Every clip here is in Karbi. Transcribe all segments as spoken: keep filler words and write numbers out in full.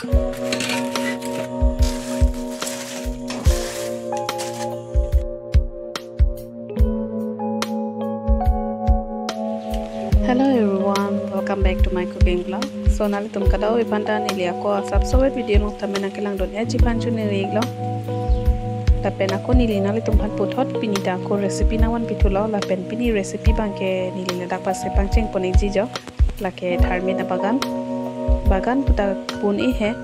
Hello everyone, welcome back to my cooking vlog. So nanglitum kadokave aphan ta neli ako asapso video along tame nangkelangdun-etji aphan choningri-iklo. Lapen ako neli nanglitum aphan puthot pini ta ako recipe nangvanpithulo, lapen pini recipe abangke neli ladak pase pangcheng pon-ikji jo. Lake tharmit abagan. Bagan puta pun-i he,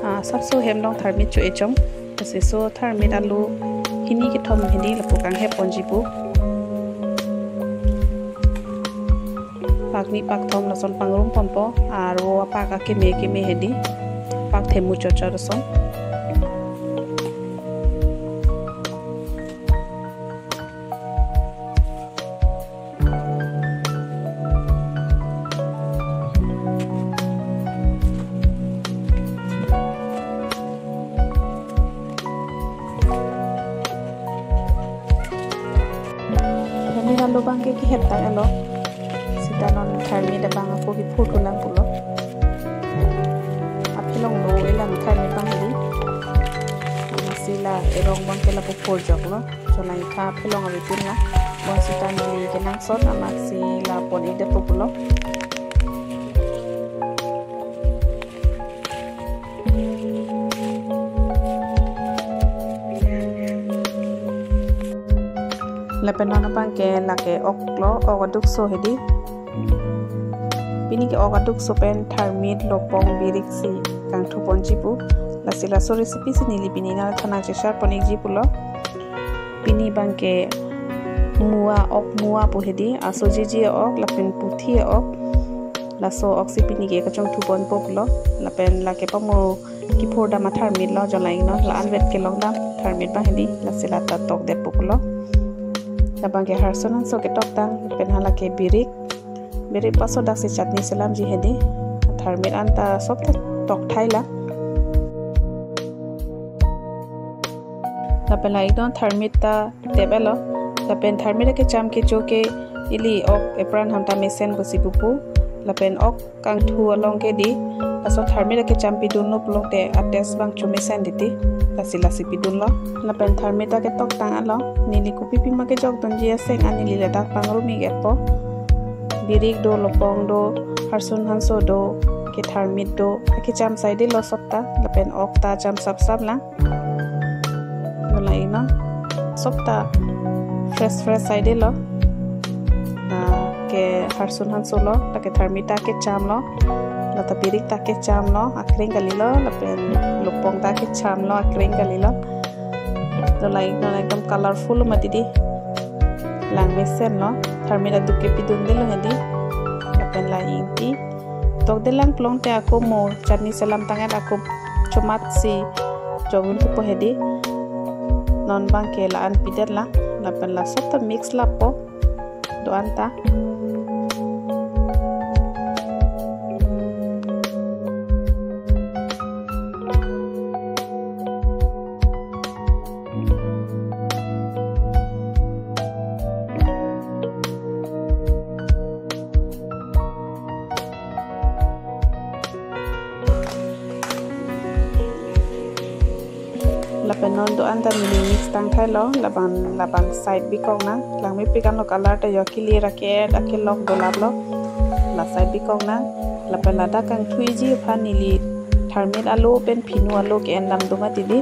ah, asapso hem along tharmit cho-e chong. Lasi laso tharmit alo hini kethom hini lapu kanghep ponji pu. Pak ni pak thom lason pangrum ponpo, arvo apak akeme keme hedi. Pak themu chot chot lason. Tharmit alo abangke kehep tang-etlo. Seta non tharmit abang ako kiphurthulang pulo. Aphelong do-elang tharmit abang hedi. Lasi la erong abangke lapu phurjoklo. Cholangtha aphelong avepinlang. Bonseta neli kenangsot amatsi la pon-ikdet pu pulo. Lapen non abangke lake oklo, ok adukso hedi. Pini ke ok adukso pen tharmit, lopong, birik si kangthu ponji pu. Lasi laso recipe si neli pini nangthan nangcheshare pon-ikji pulo. Pini abangke mua, ok mua pu hedi, asojiji ok lapen puthi ok. Laso ok si pini ke kachongthu ponpo pulo. Lapen lake pamo kiphur dam atharmit lo, jolang-iknon, la-anvet kelong dam tharmit abang hedi, lasi lata tokdet pu pulo. Labangke harsun hanso ketoktang, lapen halake birik. Birik paso daksi chutney selamji hedi. Tharmit anta sop ta tokthai lang. Lapen la-iknon tharmit ta tep-etlo. Lapen tharmit akecham kecho ke ili ok epran aphanta mesen pusi pupo. Lapen ok kangthu along ke di, laso tharmit akecham pidunlo pulote a-taste abang chomesen titi. Lasi lasi pidunlo. Lapen tharmit ta ketoktang-etlo. Neli kopi pima kejokdunji aseng an neli ladak pangrum-ik-etpo. Birik do, lopong do, harsun hanso do, ke tharmit do. Akecham saidelo sop ta, lapen ok ta cham sapsap lang. Jolang-iknon. Sop ta fresh fresh saidelo. Ah, ke harsun hanso lo, lake tharmit ta kechamlo. Lata birik ta kechamlo, akreng kalilo, lapen lopong ta kechamlo, akreng kalilo. Jolang-iknon, ekdom colorful mati di. Langmesenlo, tharmit aduk ke pidundelo hedi. Lapen la ingti. Tokdelang pulote ako mo chutney selamtang-et, ako chomatsi jokdun thupo hedi. Non abangke la-an pidetlang, lapen la sop ta mix lappo do-an ta. Lapen non do-an ta neli mix tangthailo, labang labang side bikoknang, langmepik anlo color ta yo, kelir ake-et akelok dolaplo, la side bikoknang, lapen ladak kangthuiji aphan neli tharmit alo pen phinu alo ke-en dam do mati di.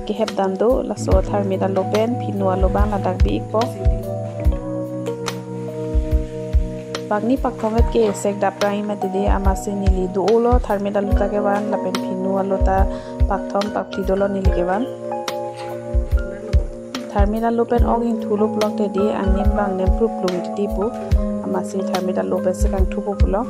Kehep dam do, laso tharmit alo pen phinu alo abang ladak bi-ikpo. Pakni pakthom vet ke sek dap rang mati di, amatsi neli do-olo tharmit alo ta kevan, lapen phinu alo ta pakthom pakphli dolo neli kevan. Tharmit alo pen ok ingthulo pulote di, angnim abang nem pruplung titi pu, amatsi tharmit alo pensi kangthupo pulo.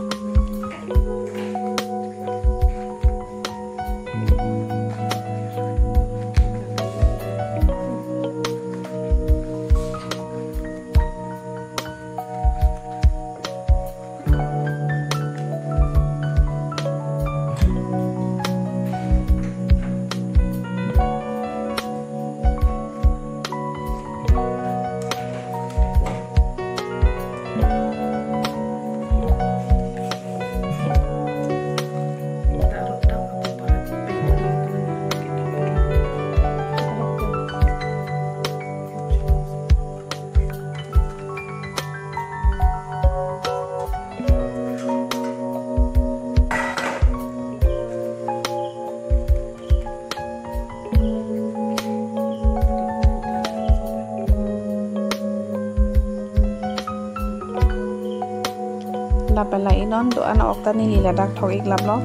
Lapen la-i non do-an ok ta neli ladak thok-ik laplo.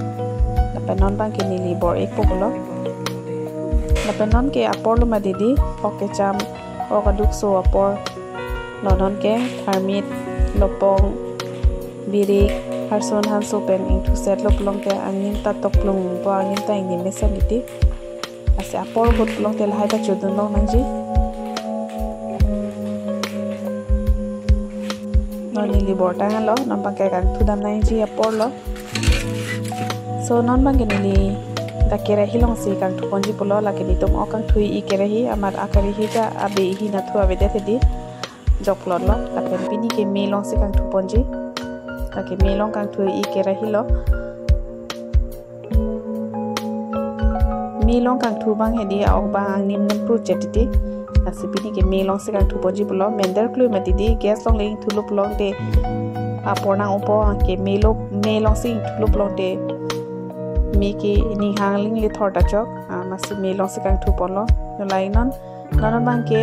Lapen non abangke neli bor-ikpo pulo. Lapen non ke apor lo mati di, ok kecham, ok adukso apor. Lo non ke tharmit, lopong, birik, harson hanso pen ingthusetlo pulote angnim ta toklungpo, angnim ta ingnim mesen titi. Lasi apor ahut pulote lahai ta chodun longnangji. Non neli bor tanglo, non abangke kangthu dam nangji apor lo. So non abangke neli dak kerahi alongsi kangthu ponji pulo, lake nelitum ok kangthu-i kerahi, amat akerahi ta abe-ihi nathu avedet hedi. Jokplot lo, lapen pini ke me alongsi kangthu ponji. Lake me along kangthu-i kerahi lo. Me along kangthu abang hedi, a-ok abang angnim nangpru chet titi. Lasi pini ke me alongsi kangthu ponji pulo, mender klui mati di, gas along le ingthulo pulote apor nang-opo, anke me lo, me alongsi ingthulo pulote me ke ning hang ling le thor ta chok, ah, amatsi me alongsi kangthu ponlo. Nulai non, non abangke,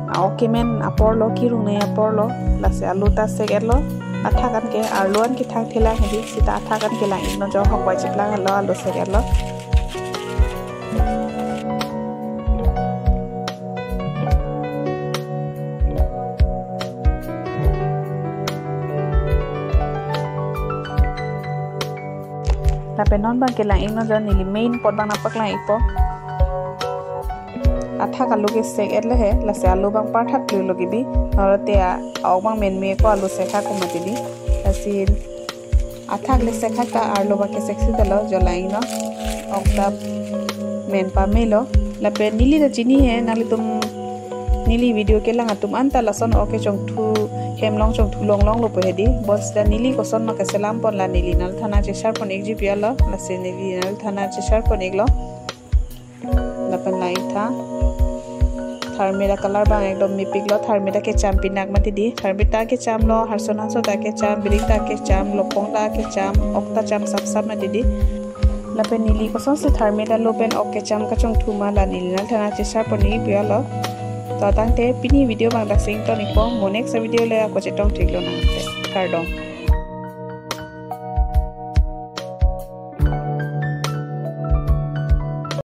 ah, ok kemen apor lo, kirung nei apor lo, lasi alu ta sek-etlo, athak an ke, arlo an ke thangthelang hedi, seta athak an ke lang-iknon jo, hok bai chiplang lo, alu sek-etlo. Lapen non abangke lang-iknon jo, neli main pot abang nangpaklang-ikpo. Athak alu ke sek-etlo he, lasi alu abang parthat klui lo kebi, norote a, a-ok abang menme ko alu sek-hak ko mati di. Lasi athak le sek-hak ta arlo abangke seksi dalo, jo lang-iknon. Ok ta men pamelo. Lapen neli ta chini he, nanglitum neli video kelang atum anta lason ok kechongthu, hem along chongthu longlonglo po hedi. Bonsita neli koson ma keselam pon la neli nanglithan nangcheshare pon-ikji pi alo, lasi neli nanglithan nangcheshare pon-iklo. Lapen la-i tha. Tharmit a-color abang ekdom mepiklo, tharmit ta kecham pinak mati di. Tharmit ta kechamlo, harson hanso ta kecham, birik ta kecham, lopong ta kecham, ok ta cham sapsap mati di. Lapen neli kosonsi tharmit alu pen ok kecham kachongthu ma la neli nanglithan nangcheshare pon-ikji pi alo. To tangte pini video abang dak si ington-ikpo, mo next video le ako chetong thik lonang te. Kardom.